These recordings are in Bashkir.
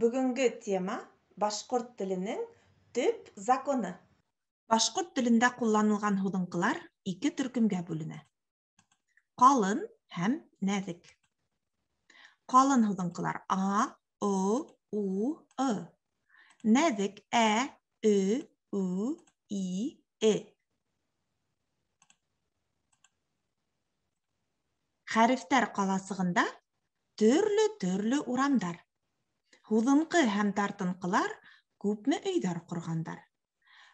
Бөгөнгө тема башҡорт теленең төп законы. Башҡорт телендә ҡулланылған һуҙынҡылар ике төркөмгә бүленә. Ҡалын һәм нәҙек. Ҡалын һуҙынҡылар а, о, у, ы. Нәҙек ә, ө, ү, и, э. Хәрефтәр ҡаласығында төрлө-төрлө урамдар. Һуҙынҡы һәм тартынҡылар күпме өйҙәр ҡорғандар.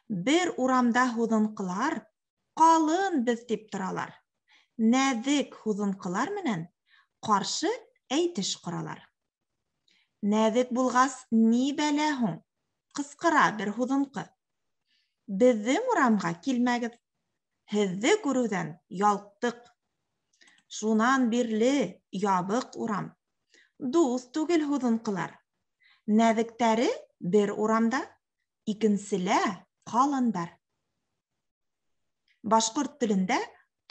Бер урамда һуҙынҡылар ҡалын беҙ тип торалар. Нәҙек һуҙынҡылар менән ҡаршы әйтеш ҡоралар. Нәҙек булғас, ни бәлә һуң? Ҡысҡыра бер һуҙынҡы. Беҙҙең урамға килмәгеҙ. Һеҙҙе күреүҙән ялҡтыҡ. Шунан бирле ябыҡ урам. Дуҫ түгел һуҙынҡылар. Нәҙектәре бер урамда, икенселә ҡалындар. Башҡорт телендә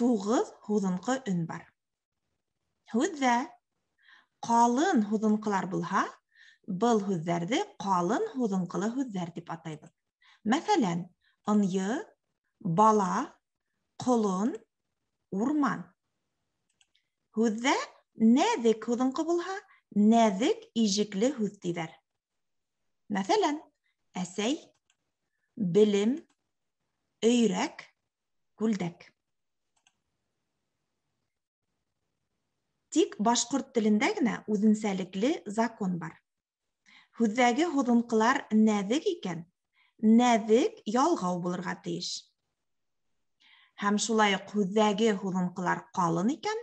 9 һуҙынҡы өн бар. Һүҙҙә ҡалын һуҙынҡылар булһа, был һүҙҙәрҙе ҡалын һуҙынҡылы һүҙҙәр тип атайбыҙ. Мәҫәлән, ынйы, бала, ҡолон, урман. Һүҙҙә нәҙек һуҙынҡы булһа, нәҙек ижекле һүҙ тиҙәр. Мәҫәлән, әсәй, белем, өйрәк, күлдәк. Тик башҡорт телендә генә үҙенсәлекле закон бар. Һүҙҙәге һуҙынҡылар нәҙек икән, нәҙек ялғау булырға тейеш. Һәм шулай уҡ һүҙҙәге һуҙынҡылар ҡалын икән,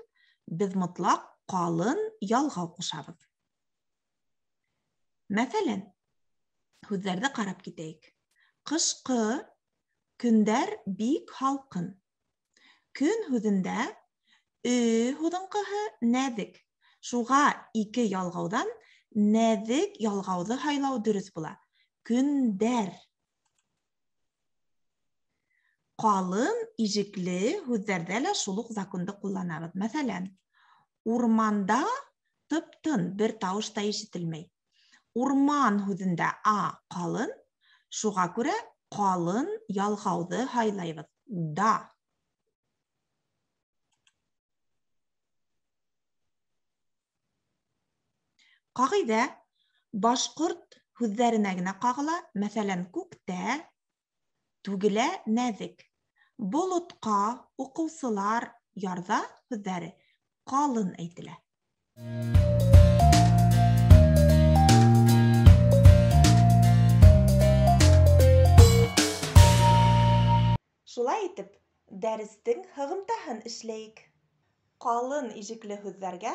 беҙ мотлаҡ ҡалын ялғау ҡушабыҙ. Мәҫәлән, һүҙҙәрҙе ҡарап китәйек. Ҡышҡы көндәр бик һалҡын. Көн һүҙендә ө һуҙынҡыһы нәҙек. Шуға ике ялғауҙан нәҙек ялғауҙы һайлау дөрөҫ була. Көндәр. Ҡалын ижекле һүҙҙәрҙә лә шул уҡ законды ҡулланабыҙ. Мәҫәлән, урманда тып-тын бер тауыш та ишетелмәй. Урман һүҙендә а ҡалын, шуға күрә ҡалын ялғауҙы һайлайбыҙ. Да. Ҡағиҙә башҡорт һүҙҙәренә генә ҡағыла. Мәҫәлән, күктә, түгелә нәҙек. Болотҡа, уҡыусылар, ярҙа һүҙҙәре ҡалын әйтелә. Шулай итеп, дәрестең һығымтаһын эшләйек. Ҡалын ижекле һүҙҙәргә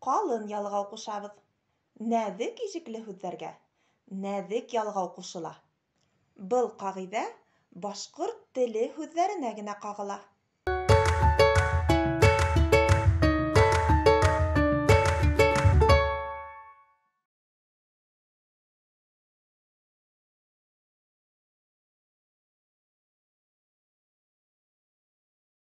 ҡалын ялғау ҡушабыҙ. Нәҙек ижекле һүҙҙәргә нәҙек ялғау ҡушыла. Был ҡағиҙә башҡорт теле һүҙҙәренә генә ҡағыла.